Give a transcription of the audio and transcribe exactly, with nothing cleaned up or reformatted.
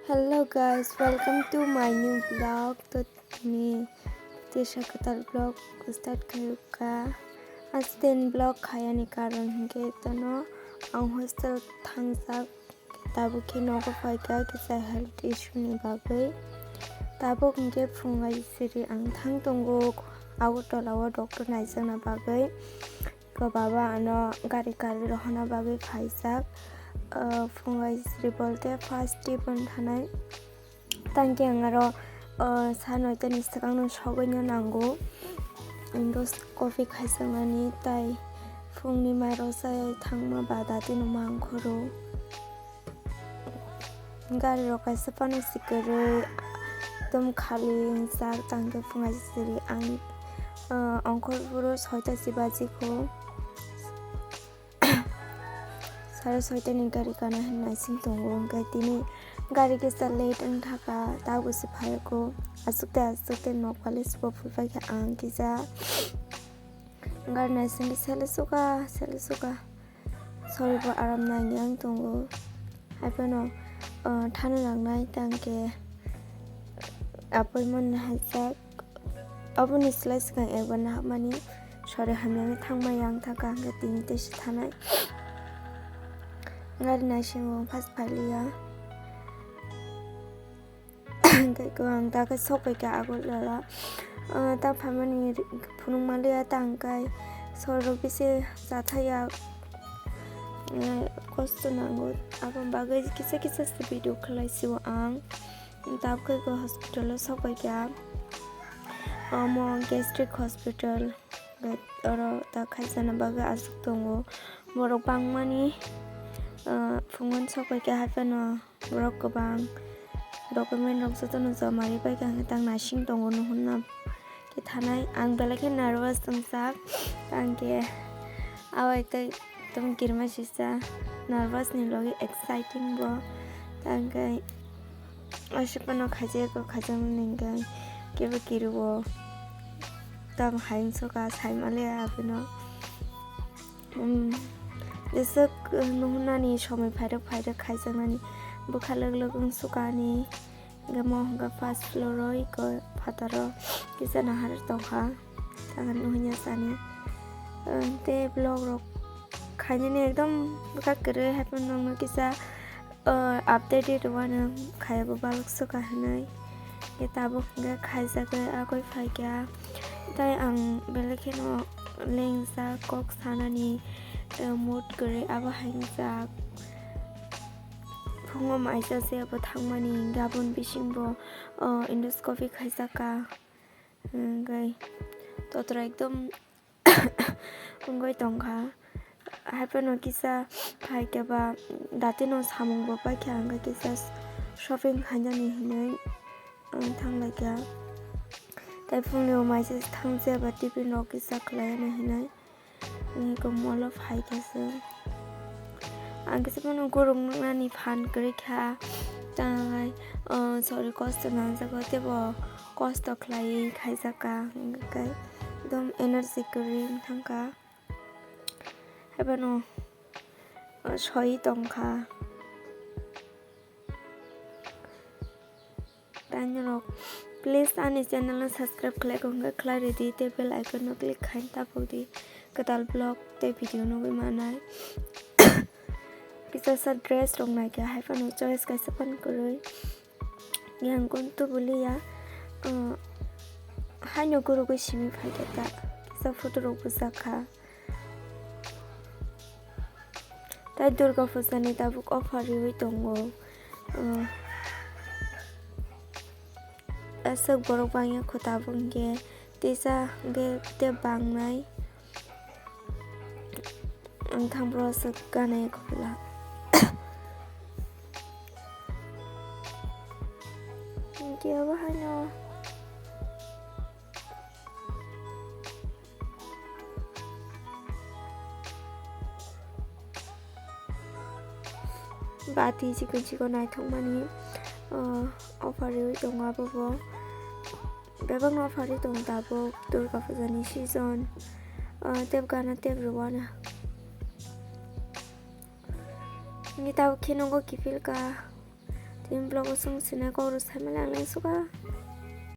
Hello guys, welcome to my new vlog. To tini tisa kwtal vlog start khaiyukha. Astin vlog khayani karon hinkhe tono ang hostel thangjak, tabuk khe nogo phaikha kisa health issue ni bagwi. Tabuk hinkhe phungai siri ang thang tongo Agartala o doctor naijakna bagwi. Ko baba ano gari gari rohorna bagwi phaijak. Ah, phungai sri bolte first tibon thanai. Tangke ang aro, ah, sa noita ni swkang no sogwi no nango. Endoscopy khaijaknani tai phungni mairok chayai thangma ba dati no mangkhoro. Gari rok kaisa phano si kwrwi, ekdom khali wngjak, tangke phungai siri ang, ah, ongkhor phuru soita si bajikho. Sare soita ni gari kana hinwi naising tongo, hwnkhe tini gari kisa late wngthaka, tabuk se phaiyakho. Aswk te aswk te nok phalwi se bo phulpaikha ang kisa. Gari naising sele suka, sele suka. Sori bo aram nangya wng tongo. Haiphano, ah, thana nangnai tangke appointment haijak. Aboni slai swkang ekbar nahakmani sori hamyani thangma yang thaka hwnkhe tini tei se thanai. Gari naisingo first phailiya. Hwnkhe ko ang ta khe sok pai kha Agartala. Ah, ta phaimani ri-, phunuk manliya ta hwnkhe sorok bisi chathaya, eh, kosto nango. Aboni bagwi kisa kisa se video khlai sio ang. Tabuk khe ko hospital o sok pai kha. Omo gastric hospital. Oro ta khaijana bagwi aswk tongo. Borok bangmani, ah, phungon sok pai kha haiphano. Borok kwbang document rok jotono joma ri pai kha, hwnkhe tang naising tongo, nuhunna khe thanai. Ang belai khe nervous wngjak, tang khe abai tei ekdom kirima sisa, nervous ni logi exciting bo. Tang khe aswk phano khaijak, khaijak nini hwnkhe kebo kirio, tamo hai wngsuka, sai manliya abono. Um, jeswk, uh, nuhunani somoi phairok phairok khaijaknani bwkha lwk lwk wngsukani. Hwnkhe mo hwnkhe first floor o eko phataro kisa nahar tongkha, sakha nuhunya sani. Uh, tei vlog rok khainani ekdom bwkha kwrwi, haiphano nokno kisa, uh, update rwano khaibo balok swkang hinwi. Hwnkhe tabuk hwnkhe khaijagwi agwi phaikha. Tei ang belai kheno lengjak, kok sanani, uh, mood kwrwi, abo hai wngjak. Phungo maisa se abo thangmani, gabon bisingbo, uh, endoscopy khaijakha. Hwnkhe totra ekdom wngwi tongkha. Haiphano kisa phaikhe ba datino samung bo paikha, hwnkhe kisa shopping khainani hinwi, um, thanglaikha. Tei phungni o maisa thangjaba tiffin rok kisa khlaiani hinwi. Wngkha molo phaikha se. Ang kisa phano gurung nuknani phan kwrwi kha. Tangai, uh, sorry, kosto nangjago, teibo kosto khlaiwi khaijakha, hwnkhe ekdom energy kwrwi wngthangkha. Haiphano, uh, soi tongkha. Tainrok, please ani channel no subscribe khlai kho hwnkhe khlai rwdi tei bell icon no click khaina tapokdi kwtal vlog tei video nugwi manai. Kisa sa dress rok naikhe haiphano choice kaisa phano kwrwi. Yang kun tu buliya, uh, haino gurugwi simi phaikhe ta kisa photo rok bujakha. Tai Durga Puja ni tabuk offer riwi tongo. Uh, aswk borok bangya kho tabuk hwnkhe tisa hwnkhe tei bangnai. Ang thang bro aswk gana ya kho pila. Hwnkhe abo haino. Bati chikon chikon naithokmani, ah, offer riwi tongo abo bo. Bebakno offer ri tongo tabuk Durga Puja ni season. Ah, tep gana tep rwano. Ni tabuk khe nongo kiphil ka. Tini vlog o chwng sinai kok rw saimani ang nai suka.